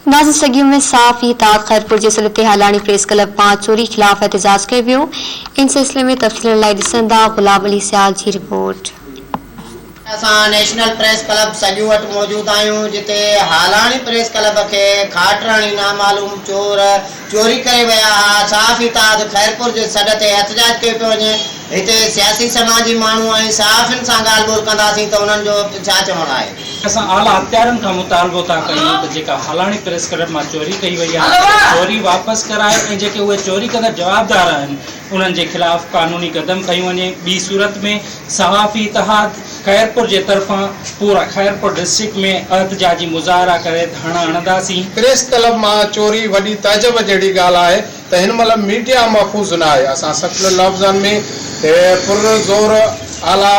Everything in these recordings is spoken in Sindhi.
ناظم سڳيون ۾ صحافي اتحاد خيرپور جي سڏ تي هالاڻي پريس ڪلب مان چوري خلاف احتجاج ڪيو ويو ان سلسلي ۾ تفصيلن لاء ڏسندا غلام علي سيال جي رپورٽ. اسان نيشنل پريس ڪلب سڳيون وٽ موجود آهيون جتي هالاڻي پريس ڪلب کي کاٽ هڻي نامعلوم چور چوري ڪري ويا ها صحافي اتحاد خيرپور جي سڏ تي احتجاج ڪيو پيو وڃي هتي سياسي سماجي ماڻهو ۽ صحافين سان ڳالهه ٻولهه ڪنداسين ته انهن جو ڇا چوڻ آهي. اسان اعليٰ اختيارين کان مطالبو ٿا ڪيون ته جيڪا هالاڻي پريس ڪلب مان چوري ڪئي وئي آهي اها چوري واپس ڪرائي ۽ جيڪي اهي چوري ڪندڙ جوابدار آهن انهن جي خلاف قانوني قدم کنيو وڃي ٻي صورت ۾ صحافي اتحاد خيرپور جي طرفان پورا خيرپور ڊسٽرڪٽ ۾ احتجاجي مظاهرا ڪري ڌرڻا هڻنداسين. پريس ڪلب مان چوري وڏي تعجب جهڙي ڳالهه آهي ته هن مهل ميڊيا محفوظ نه آهي، اسان سخت لفظن ۾ پر زور اعليٰ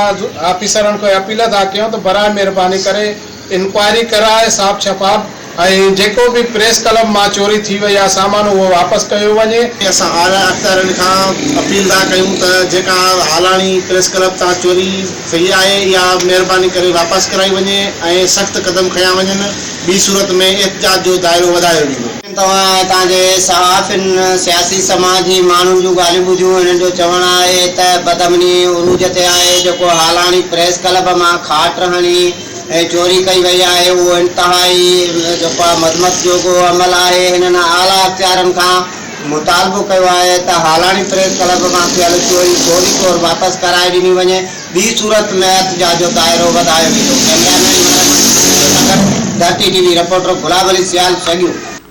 آفيسرن کي اپيل ٿا ڪيون ته براء مهرباني ڪري انڪوائري ڪرائي صاف شفاف ۽ جيڪو به پريس ڪلب مان چوري ٿي وئي آهي سامان اهو واپس ڪيو وڃي. اسان اعليٰ اختيارين کان اپيل ٿا ڪيون ته جيڪا هالاڻي پريس ڪلب تان چوري ٿي آهي اها مهرباني ڪري واپس ڪرائي وڃي ۽ سخت قدم کنيا وڃن ٻي صورت ۾ احتجاج جو دائرو وڌايو ويندو. توهان هتان جي صحافين، سياسي سماجي ماڻهن جون ڳالهيون ٻڌيون، هنن جو چوڻ آهي ته بدامني عروج تي آهي، جيڪو هالاڻي پريس ڪلب مان کاٽ هڻي ۽ چوري ڪئي وئي آهي اهو انتهائي جيڪو آهي مذمت جوڳو عمل آهي، هنن اعليٰ اختيارن کان مطالبو ڪيو آهي ته هالاڻي پريس ڪلب مان ٿيل چوري فوري طور واپس ڪرائي ڏني وڃي، ٻي صورت ۾ احتجاج جو دائرو وڌايو ويندو. ڪئميرا مين محرم علي سان گڏ Dharti T V reporter Gulab Ali Sial, Sagio.